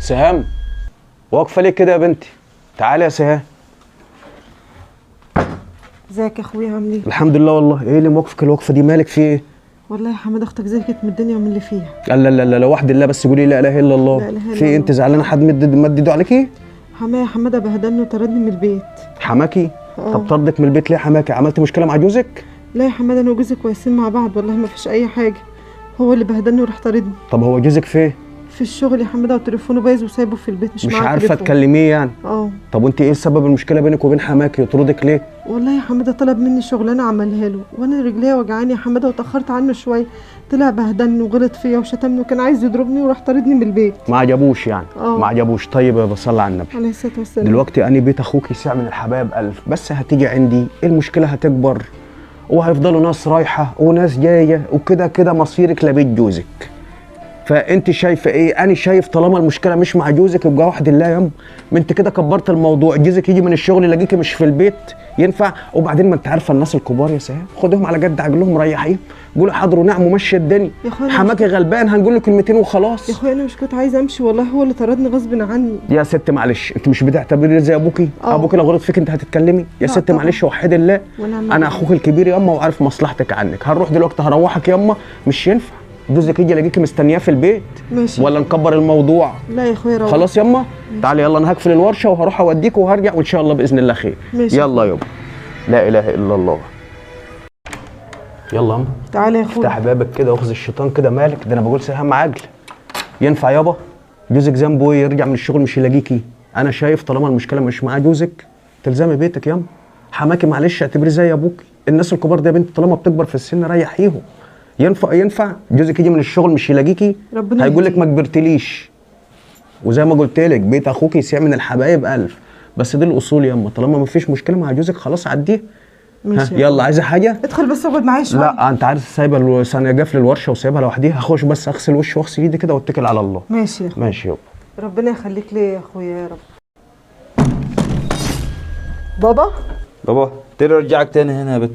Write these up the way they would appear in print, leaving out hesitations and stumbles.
سهام واقفة ليه كده يا بنتي؟ تعالي يا سهام. ازيك يا اخويا، عامل ايه؟ الحمد لله. والله ايه اللي موقفك الوقفة دي؟ مالك في ايه؟ والله يا حماد اختك زهقت من الدنيا ومن اللي فيها. لا لا لا لا، وحد الله، بس قولي لا اله الا الله. لا اله الا في ايه؟ انت زعلانة؟ حد مد ايده عليكي؟ حماية حمادة بهدلني وطردني من البيت. حماكي؟ طب طردك من البيت ليه حماكي؟ عملت مشكلة مع جوزك؟ لا يا حمادة، انا وجوزي كويسين مع بعض والله، ما فيش اي حاجة، هو اللي بهدلني وراح طاردني. طب هو جوزك فين؟ في الشغل يا حمادة، وتليفونه بايظ وسايبه في البيت، مش عارفه تكلميه يعني. طب وانت ايه سبب المشكلة بينك وبين حماكي؟ يطردك ليه؟ والله يا حمادة طلب مني شغلانة عملها له، وانا رجليا وجعاني يا حمادة واتاخرت عنه شوية، طلع بهدلني وغلط فيا وشتمني وكان عايز يضربني وراح طاردني من البيت. ما عجبوش يعني؟ ما عجبوش. طيب يا بصلي على النبي عليه الصلاة والسلام. دلوقتي انا بيت اخوك يسع من الحبايب ألف، بس هتيجي عندي المشكلة هتكبر وهيفضلوا ناس رايحة وناس جاية وكده كده مصيرك لبيت جوزك. فانت شايفه ايه؟ انا شايف طالما المشكلة مش مع جوزك يبقى وحد الله يا ام، ما انت كده كبرت الموضوع. جوزك يجي من الشغل يلاقيكي مش في البيت، ينفع؟ وبعدين ما انت عارفه الناس الكبار يا سهام، خدهم على جد عجلهم، ريحيهم، قولوا حاضر ونعم ومشي الدنيا. حماكي غلبان هنقول له كلمتين وخلاص. يا اخويا انا مش كنت عايزه امشي والله، هو اللي طردني غصب عني. يا ست معلش، انت مش بتعتبريني زي ابوكي؟ ابوكي لو غلط فيك انت هتتكلمي؟ يا ست معلش وحد الله، انا اخوك الكبير ياما وعارف مصلحتك عنك. هنروح دلوقتي هروحك ياما، مش ينفع جوزك يجي يلاقيكي مستنياه في البيت. ماشي، ولا نكبر الموضوع؟ لا يا اخويا روح. خلاص ياما تعالي يلا، انا هقفل الورشة وهروح اوديك وهرجع وان شاء الله باذن الله خير. ماشي يلا يابا. لا اله الا الله. يلا ياما تعالى يا اخويا، افتح بابك كده واخذ الشيطان كده. مالك؟ ده انا بقول سهام عجل. ينفع يابا جوزك ذنبه ايه يرجع من الشغل مش يلاقيكي؟ انا شايف طالما المشكلة مش مع جوزك تلزمي بيتك ياما. حماكي معلش اعتبريه زي ابوكي، الناس الكبار ده يا بنت طالما بتكبر في السن ريحيهم. ينفع جوزك يجي من الشغل مش يلاقيكي؟ هيقول لك ما كبرتليش. وزي ما قلت لك بيت اخوك يسيع من الحبايب ألف، بس دي الاصول ياما. طالما ما فيش مشكلة مع جوزك خلاص عديها. ماشي يلا، عايزه حاجة؟ ادخل بس اقعد معايا شوية. لا انت عارف سايبه ثانية جاف للورشه وسايبها لوحديها، هخش بس اغسل وشي واغسل ايدي كده واتكل على الله. ماشي يا اخويا. ماشي يابا، ربنا يخليك ليا يا اخويا يا رب. بابا بابا ترجعك تاني هنا يا بت؟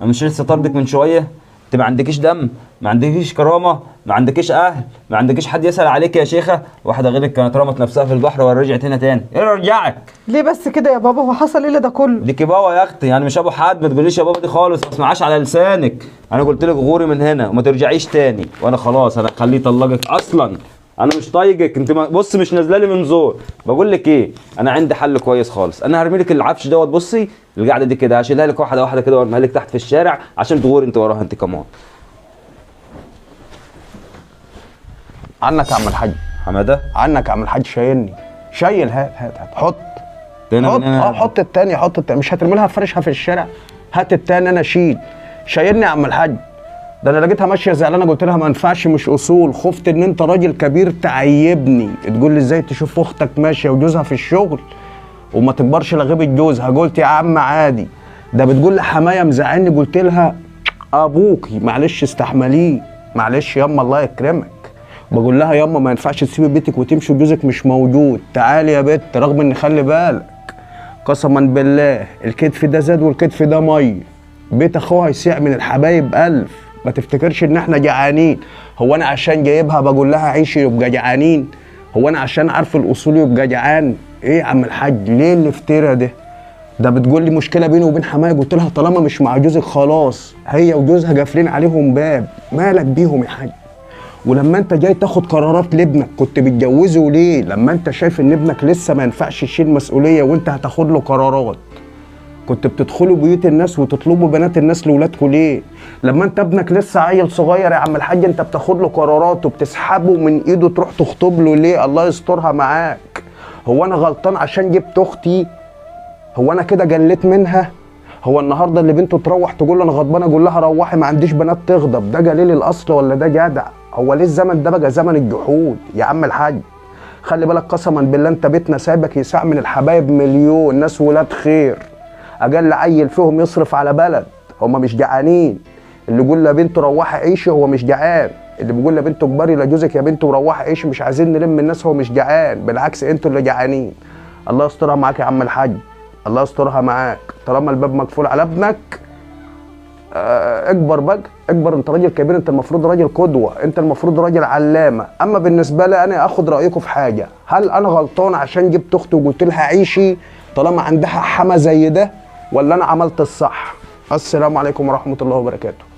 انا مش لسه طردك من شوية؟ انت ما عندكيش دم، ما عندكيش كرامة، ما عندكيش اهل، ما عندكيش حد يسال عليك يا شيخه. واحدة غيرك كانت رمت نفسها في البحر ورجعت هنا تاني. ايه رجعك؟ ليه بس كده يا بابا؟ هو حصل ايه ده كله؟ دي كباوه يا اختي، يعني مش ابو حد. ما تقوليش يا بابا دي خالص، ما اسمعهاش على لسانك. انا قلت لك غوري من هنا وما ترجعيش تاني، وانا خلاص انا هخليه يطلقك اصلا. انا مش طايقك انت. بص مش نازله لي من زور. بقول لك ايه، انا عندي حل كويس خالص. انا هرمي لك العفش دوت، بصي القعدة دي كده هشيلها لك واحدة واحدة كده وارميها لك تحت في الشارع عشان تغوري انت وراها انت كمان. عنك يا عم الحاج حمادة، عنك يا عم الحاج، شايلني شايل. هات هات هات، حط تاني. حط التاني، حط التاني. مش هترمي لها فرشها في الشارع؟ هات التاني انا اشيل. شايلني يا عم الحاج. ده انا لقيتها ماشية زعلانة قلت لها ما ينفعش مش اصول، خفت ان انت راجل كبير تعيبني، تقول لي ازاي تشوف اختك ماشية وجوزها في الشغل وما تكبرش لغيبه جوزها. قلت يا عم عادي. ده بتقول لي حماية مزعلني، قلت لها ابوكي معلش استحمليه، معلش ياما الله يكرمك. بقول لها ياما ما ينفعش تسيبي بيتك وتمشي وجوزك مش موجود، تعالي يا بت. رغم ان خلي بالك قسما بالله الكتف ده زاد والكتف ده مية، بيت اخوها يسيع من الحبايب ألف. ما تفتكرش ان احنا جعانين. هو انا عشان جايبها بقول لها عيشي يبقى جعانين؟ هو انا عشان عارف الاصول يبقى جعان؟ ايه يا عم الحاج ليه الافتراء ده؟ ده بتقول لي مشكلة بيني وبين حماية، قلت لها طالما مش مع جوزك خلاص، هي وجوزها قافلين عليهم باب، مالك بيهم يا حاج؟ ولما انت جاي تاخد قرارات لابنك كنت بتجوزه ليه؟ لما انت شايف ان ابنك لسه ما ينفعش يشيل مسؤولية وانت هتاخد له قرارات، كنت بتدخلوا بيوت الناس وتطلبوا بنات الناس لاولادكم ليه؟ لما انت ابنك لسه عيل صغير يا عم الحاج انت بتاخد له قرارات وبتسحبه من ايده تروح تخطب له ليه؟ الله يسترها معاك. هو انا غلطان عشان جبت اختي؟ هو انا كده جليت منها؟ هو النهارده اللي بنته تروح تقول له انا غضبانه اقول لها روحي ما عنديش بنات تغضب، ده جليل الاصل ولا ده جدع؟ هو ليه الزمن ده بقى زمن الجحود يا عم الحاج؟ خلي بالك قسما بالله انت بيتنا سايبك يساع من الحبايب مليون ناس ولاد خير، اجل عيل فيهم يصرف على بلد، هما مش جعانين. اللي يقول لبنته روحي عيشي هو مش جعان، اللي بيقول لبنته اكبري لجوزك يا بنته وروحي عيشي مش عايزين نلم الناس هو مش جعان، بالعكس انتوا اللي جعانين. الله يسترها معاك يا عم الحاج، الله يسترها معاك. طالما الباب مقفول على ابنك اكبر بقى، اكبر، انت راجل كبير، انت المفروض راجل قدوة، انت المفروض راجل علامة. اما بالنسبة لي انا اخد رايكم في حاجة، هل انا غلطان عشان جبت اختي وقلت لها عيشي طالما عندها حما زي ده، ولا انا عملت الصح؟ السلام عليكم ورحمة الله وبركاته.